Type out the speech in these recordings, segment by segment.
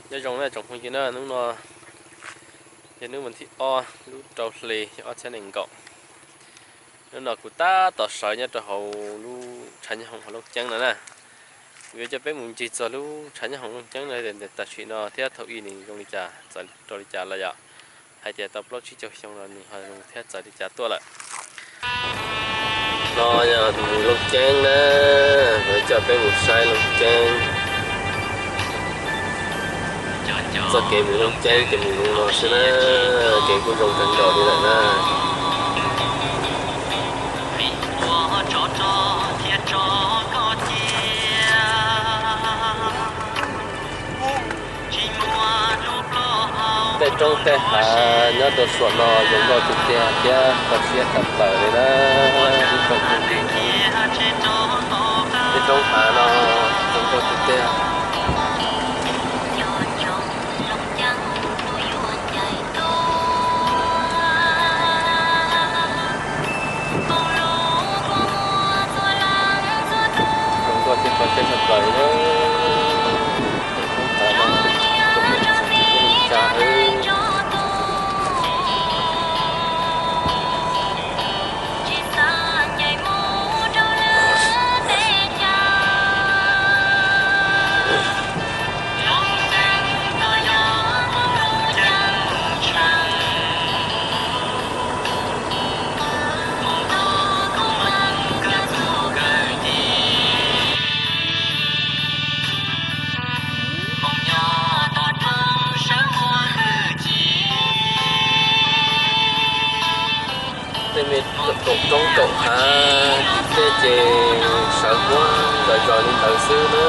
Nyob zoo na tsoom phooj ywg na, hnub no yog hnub vas thib ob lub rau hli ob txhiab nees nkaum. Hnub no kuv tab tom sawv nyob rau hauv lub tshav nyob hoom hauv Looj Ceeb no na. Kuv yuav coj peb mus ncig txog lub tshav nyob hoom Looj Ceeb no tam sim no thiab thaum ub nws zoo li cas, txawv rau li cas los yom. Hais tias tau plaub tsib caug xyoo los nws ho zoo thiab txawv li cas tuaj lawm. No yog mus Looj Ceeb na, kuv coj peb mus saib Looj Ceeb. Txoj kev mus Looj Ceeb ces mus zoo no xwb na, kev kuj zoo kawg nkaus li lawm na. Tej roob tej hav nyob rau saum no zoo nkauj tiag tiag thiab kho siab tshaj plaws li na. Tej roob hav no zoo nkauj tiag tiag. Zoo nkauj thiab kho siab tshaj plaws li na. Tej roob hav no, tej tsa hwb. Tej me kaum roob kaum hav tej ces sawv muab zom zaws li ntawd xwb na.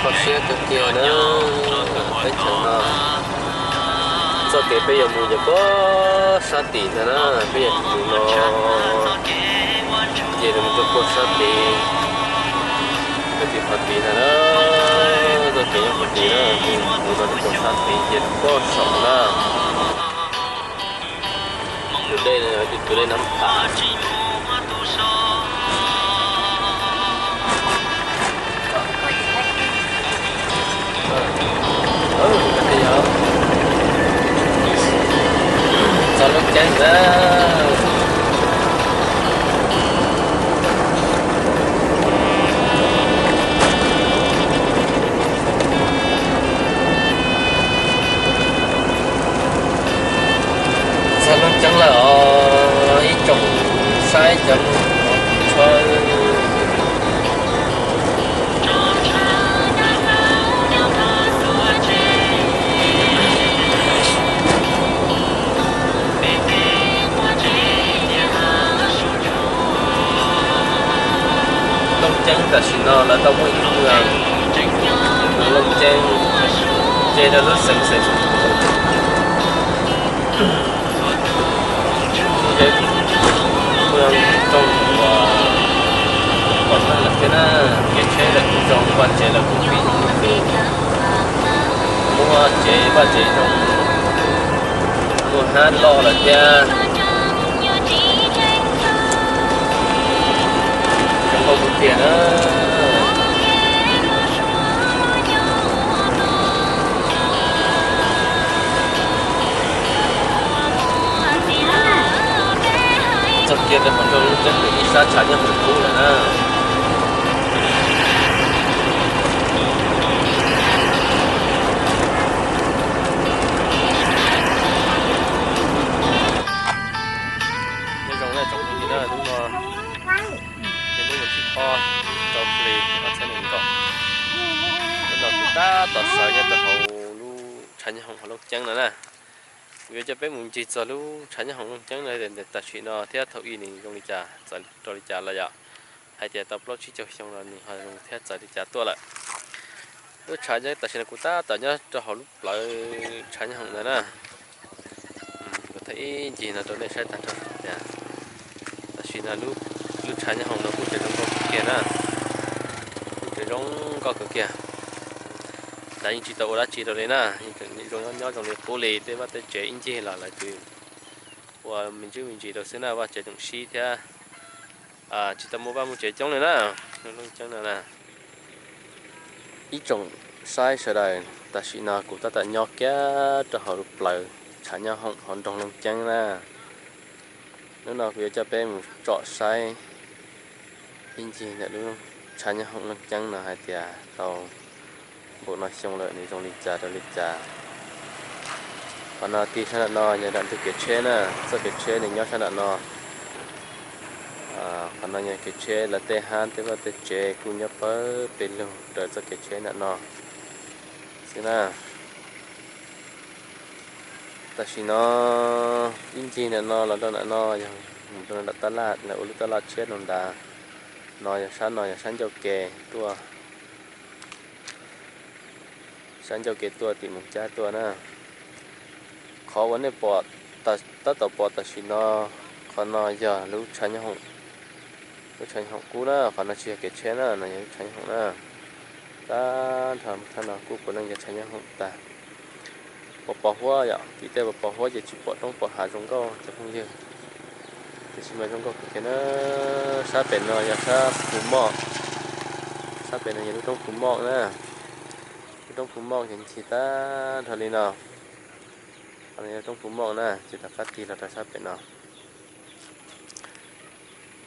Kho siab kawg kiag na. Teb chaws no txoj kev peb yuav mus ces puag sab tim ntag na, peb yuav mus no ces nws mus rau puag sab tid, rau tim qhov tid ntag na. Txoj kev nyob qhov tid na, mus no rau puag sab tid ces puag saum na. Tus dej no yog tus dej Nab Pham. Txog Looj Ceeb na. Txog Looj Ceeb lawm os ib tsoom saib cov tshuab. Looj Ceeb tam sim no lawv tau muaj ib lub, lub Looj Ceeb ce rau lub xeev xeem Mus zoo uas pom tag lawm thiab na, kev tsheb lawv kuj zoo, vaj tsev lawv kuj pib, muaj tsev vaj tsev zoo, muaj hnab loj lawm thiab. Zoo nkauj kawg tiag na. Txog kiag rau qhov rooj lub ceeb ntawm ib sab tshav nyob hauv qub lawm na. Nyob zoo na tsoom phooj ywg na, hnub no yog hnub vas thib ob rau hli ob txhiab nees nkaum. Hnub no kuv tab tom sawv nyob rau hauv lub tshav nyob hoom hauv Looj Ceeb no na. Kuv yuav coj peb mus ncig txog lub tshav nyob hoom Looj Ceeb no tam sim no thiab thaum ub nws zoo li cas, txawv rau li cas los yom. Hais tias tau plaub tsib caug xyoo los nws ho zoo thiab txawv li cas tuaj lawm. Lub tshav tam sim no kuv tab tom nyob rau hauv lub plawv tshav nyob hoom ntawd na. Kuv thaij ib ncig no rau nej saib tag nrho tias tam sim no lub tshav nyob hoom no kuj tseem zoo nkauj kawg kiag na. Kuj tseem zoo nkauj kawg kiag. Lawv yeej tsis tau ua dab tsi rau li na, yeej tseem zoo nyob zoo li qub li, tej vaj tej tsev ib ncig los lawv tsuas ua me ntsis me ntsis rau xwb na, vaj tsev tseem sib thiab. Tsis tau muaj vaj muaj tsev coob li na. Looj Ceeb no na, ib tsoom Saib sawv daws, tam sim no kuv tab tom nyob kiag rau hauv plawv tshav nyob hoom hauv nroog Looj Ceeb na. Hnub no kuv yuav coj peb mus tsom saib ib ncig ntawm lub tshav nyob hoom Looj Ceeb no hais tias tau npaum no xyoo lawm nws zoo li cas rau li cas. Qhov no tig sab nram no yog nram ntug kev tsheb na, txoj kev tsheb nws nyob sab nram no. Qhov no yog kev tsheb lawv tej hab tej vaj tej tsev kuj nyob pawg pes lug raws txoj kev tsheb nram no xwb na. Tam sim no ib ncig nram no los rau nram no yog mus rau nram taj laj, lawv ua lub taj laj tshiab rau nrad. No yog sab no yog sab ncauj kev tuaj, sab ncauj kev tuaj tim Moos Cab tuaj na. Qhov uas nej pom, tab tom pom tam sim no, qhov no yog lub tshav nyob hoom, lub tshav nyob hoom qub na, qhov no tsis yog kev tsheb na, no yog lub tshav nyob hoom na. Tag nrho thaj no kuj puav leej yog tshav nyob hoom tag. Pos pos huab yom, tim tej pos pos huab ces tsis pom roob pom hav zoo nkauj cov phooj ywg. Tiam sis mas zoo nkauj kawg kiag na. Sab pem no yog sab Phu Moj, sab pem no yog lub roob Phu Moj na. Lub roob Phu Moj ces ncig tag nrho li no. Qhov no yog roob Phu Moj na, ces rov qab tig los rau sab pem no.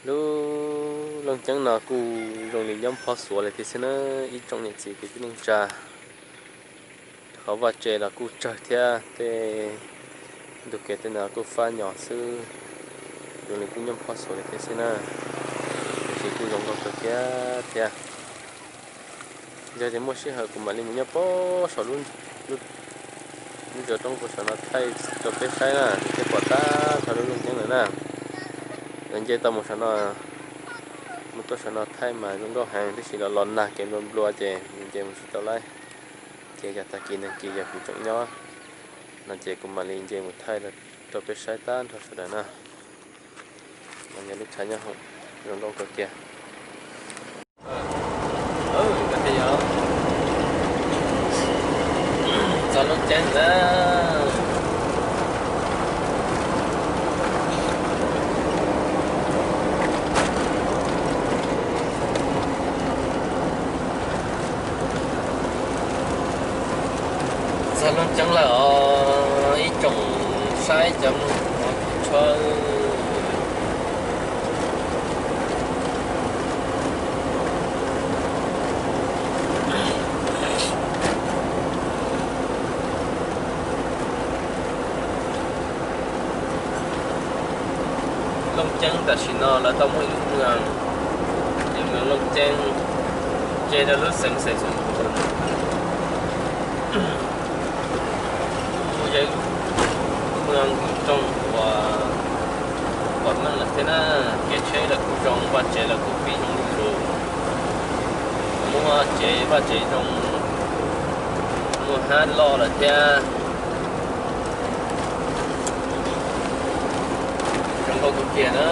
Lub Looj Ceeb no kuj zoo li nyob phob xuav li thiab xwb na, ib tsoom niam txiv kwv tij neej tsa. Qhov vaj tse los kuj tsawg thiab, tej ntug kev tej no kuj fab nyos xwb, zoo li kuj nyob phob xuav li thiab xwb na, tiam sis kuj zoo nkauj kawg kiag thiab. Yog tias muaj sij hawm kuv mam li mus nyob pem saum lub, lub zos roob puag saum no thaij rau peb saib na, thiaj pom tag nrho lub Looj Ceeb lawm na. Nce tau mus saum no, mus tuaj saum no thaij mas zoo nkauj heev, tiam sis los los nag kev nplua nplua ces nce mus tsis tau lawm. Ces yog tag kis nag kis yog kuv tseem nyob no ces kuv mam li nce mus thaij rau peb saib tag nrho sawv daws na. No yog lub tshav nyob hoom, zoo nkauj kawg kiag. Txog Looj Ceeb na. Txog Looj Ceeb lawm os ib tsoom saib cov mloog tsho. Looj Ceeb tam sim no lawv tau muaj ib lub mws, ib lub mws Looj Ceeb, ces rau lub xeev Xeem Xuam Phuv. Kuj yog ib lub mws kuj zoo uas pom meej lawm thiab na, kev tsheb los kuj zoo, vaj tsev los kuj pib zoo zuj zus, muaj tsev vaj tsev zoo, muaj hab loj lawm thiab. Zoo nkauj kawg kiag na.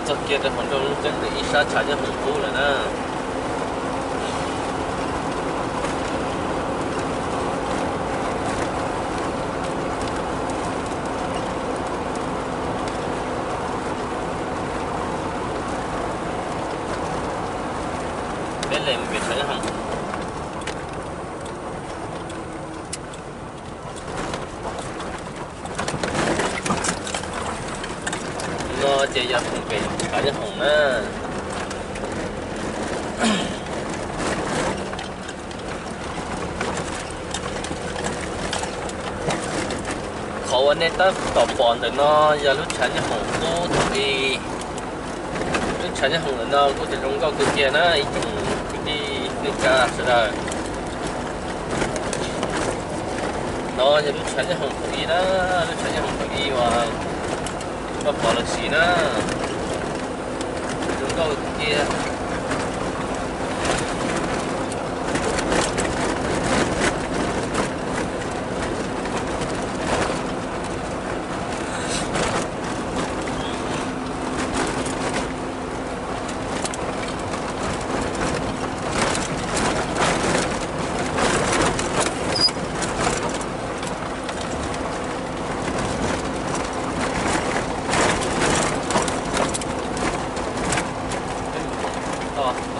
Txog kiag rau hauv nroog Looj Ceeb ntawm ib sab tshav nyob hoom qub lawm na. Peb le mus pem tshav nyob hoom. No ces yog pem tshav nyob hoom na. Qhov uas nej tab tom pom ntawm no yog lub tshav nyob hoom qub thaum ub. Lub tshav nyob hoom ntawm no kuj tseem zoo nkauj kawg kiag na ib tsoom kwv tij neej tsa sawv daws. No yog lub tshav nyob hoom thaum ub na, lub tshav nyob hoom thaum ub uas koj pom los sis na, zoo nkauj kawg kiag. os.